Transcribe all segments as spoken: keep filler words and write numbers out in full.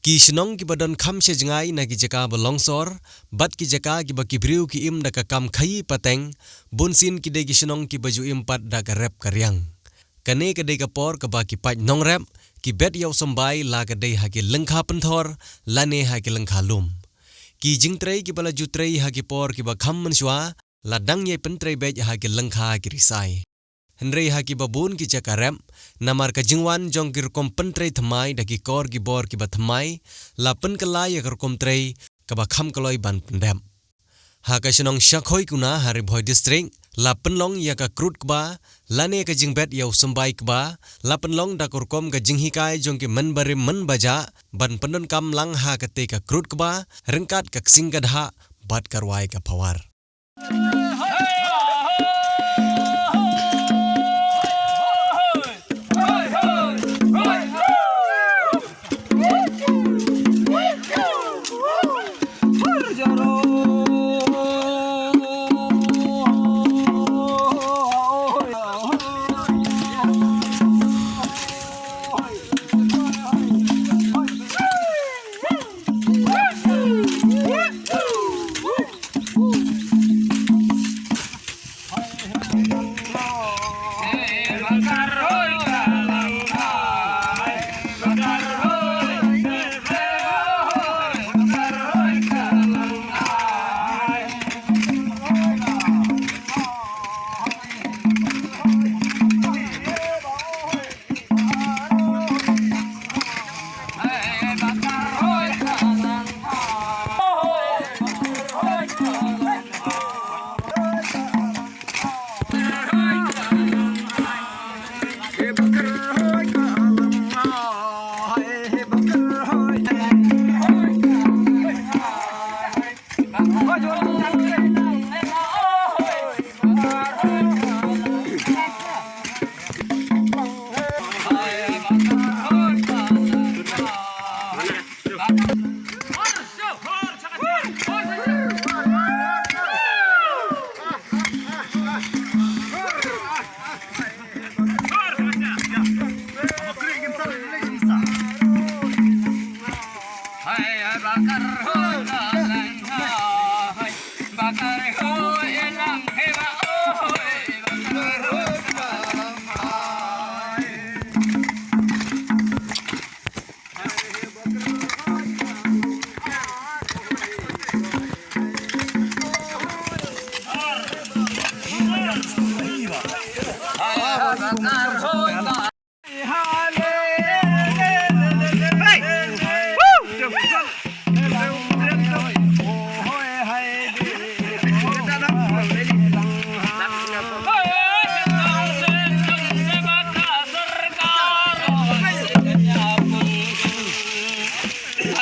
Ki shnong kiba don kham sha jngai na ki jaka ba longsor bad ki jaka kiba ki briew ki im da ka kam khaii pateng, bunsien ki dei ki shnong kiba ju im pat da ka rep ka riang. Kane ka dei ka por kaba ki paid nongrep ki bet ïa u symbai, la ka dei ha ki lyngkha pynthor lane ha ki lyngkha lum. Ki jingtrei kiba la ju trei ha ki por kiba kham mynshuwa la dang ïai pyntrei beit ha ki lyngkha ki risai. Hynrei ha kiba bun ki jaka rep, namar ka jingwan jong ki rukom pyntrei thymmai da ki kor ki bor kiba thymmai, la pynkylla ïa ka rukom trei kaba kham kloi ban pyndep. Ha ka shnong Shakhoikuna ha Ri Bhoi District, la pynlong ïa ka krud kba lane ka jingbet ïa u symbai kba, la pynlong da ka rukom ka jinghikai jong ki mynbarim mynbajah ban pyndonkam lang ha kata ka krud kba ryngkat ka ksing ka dhah bad ka rwai ka phawar.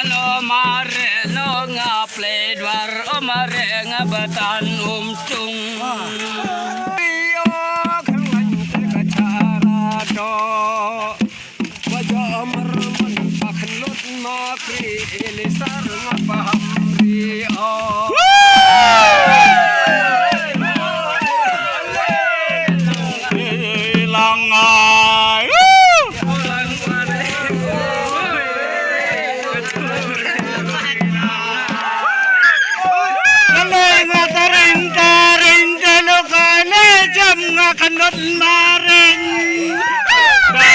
Alo mare lo nga play dwar, o mare nga batan um tung. Io khang te ka chara do. Baja amar man pakhnut ma kri ilisar nga paham ri o. Langai. Kale nga taring taring te lo kane jam nga khnot maring. Kale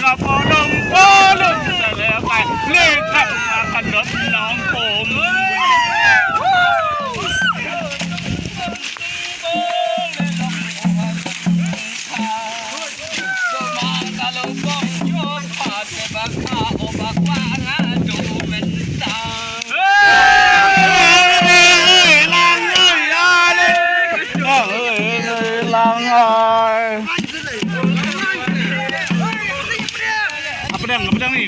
nga polong polong te lo kane jam nga khnot nongpom. Apa dang, apa dang ni?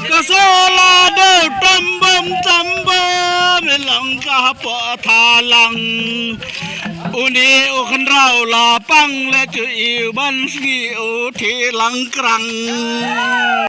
Ka sola do tambam tambam, long ka hapoh thalang. Une u khynraw la pang leh, to ïoh ban sngi u theh langkrang.